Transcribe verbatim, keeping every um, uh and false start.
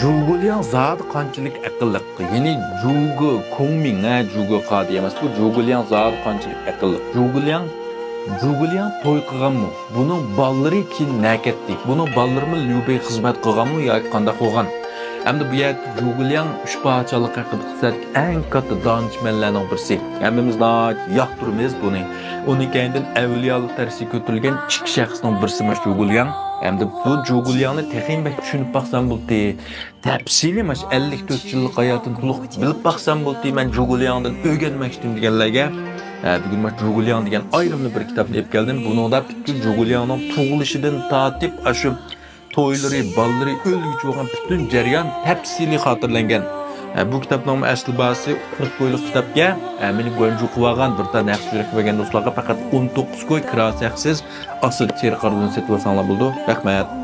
جۇگۇلياڭ زادى قانچىلىك ئەقىللىق؟ يەنى جۇگۇ كۇڭمىڭ، ھە، جۇگۇ قادى ئەمەس، بۇ جۇگۇلياڭ زادى قانچىلىك ئەقىللىق؟ جۇگۇلياڭ، جۇگۇلياڭ توي قىلغانمۇ؟ بۇنىڭ بالىلىرى كېيىن نەگە كەتتى؟ بۇنىڭ بالىلىرىمۇ ليۇبېيغا خىزمەت قىلغانمۇ ياكى قانداق بولغان؟ ئەمدى بۇ يەردە جۇگۇلياڭ ئۈچ پادىشاھلىق ھەققىدە قىسسىدىكى ئەڭ كاتتا دانىشمەنلەرنىڭ بىرسى. ھەممىمىز ناھايىتى ياقتۇرىمىز بۇنى. ئۇنىڭ كەينىدىن ئەۋلىيالىق دەرىجىسىگە كۆتۈرۈلگەن ئىككى شەخسنىڭ بىرسى ماش جۇگۇلياڭ. ئەمدى بۇ جۇگۇلياڭنى تېخىمۇ بەك چۈشىنىپ باقسام بولدى. تەپسىلىي ماش ئەللىك تۆت يىللىق ھاياتىنى تولۇق بىلىپ باقسام بولدى. مەن جۇگۇلياڭدىن ئۆگەنمەكچىدىم دېگەنلەرگە، ھە، بۈگۈن ماش جۇگۇلياڭ دېگەن ئايرىملا بىر كىتابنى ئېلىپ كەلدىم. بۇنىڭدا پۈتۈن جۇگۇلياڭنىڭ تۇغۇلۇشىدىن تارتىپ ئاشۇ تويلىرى، بالىلىرى، ئۆلگۈچە بولغان پۈتۈن جەريان تەپسىلىي خاتىرىلەنگەن. ھە، بۇ كىتابنىڭ ئەسلى باھاسى قىرىق كويلۇق كىتابكەن. ھە، مېنى گۇەنجۇ قىلىۋالغان بىر تال نەق سۈرەتكە بەرگەن دوستلارغا پەقەت ئون توققۇز كوي كىراسى ھەقسىز ئاسسىياتسىيە قارىدىن سېتىۋالساڭلار بولىدۇ. رەھمەت.